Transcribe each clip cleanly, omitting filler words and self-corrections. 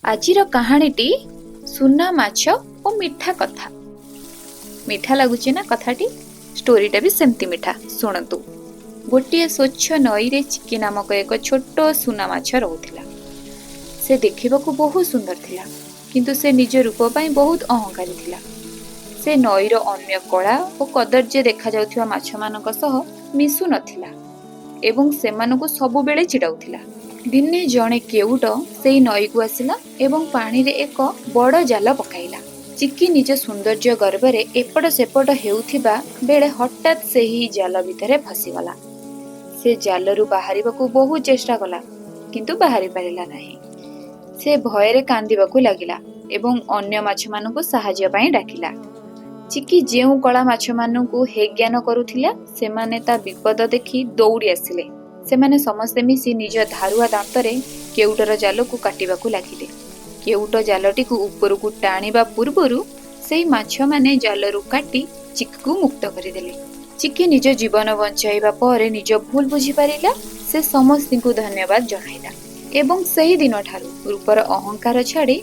ଆଜିର କାହାଣୀଟି ସୁନା ମାଛ ଓ ମିଠା କଥା। ମିଠା ଲାଗୁଛି ନା କଥାଟି? ଷ୍ଟୋରିଟା ବି ସେମିତି ମିଠା। ଶୁଣନ୍ତୁ। ଗୋଟିଏ ସ୍ୱଚ୍ଛ ନଈରେ ଚିକି ନାମକ ଏକ ଛୋଟ ସୁନା ମାଛ ରହୁଥିଲା। ସେ ଦେଖିବାକୁ ବହୁତ ସୁନ୍ଦର ଥିଲା, କିନ୍ତୁ ସେ ନିଜ ରୂପ ପାଇଁ ବହୁତ ଅହଙ୍କାରୀ ଥିଲା। ସେ ନଈର ଅନ୍ୟ କଳା ଓ କଦର୍ଯ୍ୟ ଦେଖାଯାଉଥିବା ମାଛମାନଙ୍କ ସହ ମିଶୁ ନଥିଲା ଏବଂ ସେମାନଙ୍କୁ ସବୁବେଳେ ଚିଡ଼ାଉଥିଲା। ଦିନେ ଜଣେ କେଉଟ ସେଇ ନଈକୁ ଆସିଲା ଏବଂ ପାଣିରେ ଏକ ବଡ଼ ଜାଲ ପକାଇଲା। ଚିକି ନିଜ ସୌନ୍ଦର୍ଯ୍ୟ ଗର୍ବରେ ଏପଟ ସେପଟ ହେଉଥିବା ବେଳେ ହଠାତ୍ ସେହି ଜାଲ ଭିତରେ ଫସିଗଲା। ସେ ଜାଲରୁ ବାହାରିବାକୁ ବହୁତ ଚେଷ୍ଟା କଲା, କିନ୍ତୁ ବାହାରି ପାରିଲା ନାହିଁ। ସେ ଭୟରେ କାନ୍ଦିବାକୁ ଲାଗିଲା ଏବଂ ଅନ୍ୟ ମାଛମାନଙ୍କୁ ସାହାଯ୍ୟ ପାଇଁ ଡାକିଲା। ଚିକି ଯେଉଁ କଳା ମାଛମାନଙ୍କୁ ହେୟଜ୍ଞାନ କରୁଥିଲା, ସେମାନେ ତା ବିପଦ ଦେଖି ଦୌଡ଼ି ଆସିଲେ। ସେମାନେ ସମସ୍ତେ ମିଶି ନିଜ ଧାରୁଆ ଦାନ୍ତରେ କେଉଟର ଜାଲକୁ କାଟିବାକୁ ଲାଗିଲେ। କେଉଟ ଜାଲଟିକୁ ଉପରକୁ ଟାଣିବା ପୂର୍ବରୁ ସେଇ ମାଛମାନେ ଜାଲରୁ କାଟି ଚିକିକୁ ମୁକ୍ତ କରିଦେଲେ। ଚିକି ନିଜ ଜୀବନ ବଞ୍ଚାଇବା ପରେ ନିଜ ଭୁଲ ବୁଝିପାରିଲା। ସେ ସମସ୍ତଙ୍କୁ ଧନ୍ୟବାଦ ଜଣାଇଲା ଏବଂ ସେହି ଦିନଠାରୁ ରୂପର ଅହଙ୍କାର ଛାଡ଼ି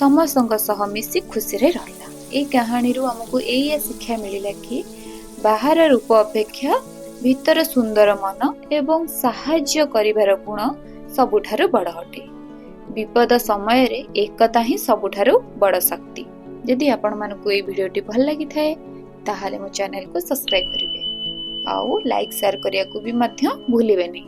ସମସ୍ତଙ୍କ ସହ ମିଶି ଖୁସିରେ ରହିଲା। ଏଇ କାହାଣୀରୁ ଆମକୁ ଏଇଆ ଶିକ୍ଷା ମିଳିଲା କି ବାହାର ରୂପ ଅପେକ୍ଷା ଭିତର ସୁନ୍ଦର ମନ ଏବଂ ସାହାଯ୍ୟ କରିବାର ଗୁଣ ସବୁଠାରୁ ବଡ଼ ଅଟେ। ବିପଦ ସମୟରେ ଏକତା ହିଁ ସବୁଠାରୁ ବଡ଼ ଶକ୍ତି। ଯଦି ଆପଣମାନଙ୍କୁ ଏଇ ଭିଡ଼ିଓଟି ଭଲ ଲାଗିଥାଏ, ତାହେଲେ ମୋ ଚ୍ୟାନେଲକୁ ସବସ୍କ୍ରାଇବ୍ କରିବେ ଆଉ ଲାଇକ୍, ସେୟାର କରିବାକୁ ବି ମଧ୍ୟ ଭୁଲିବେନି।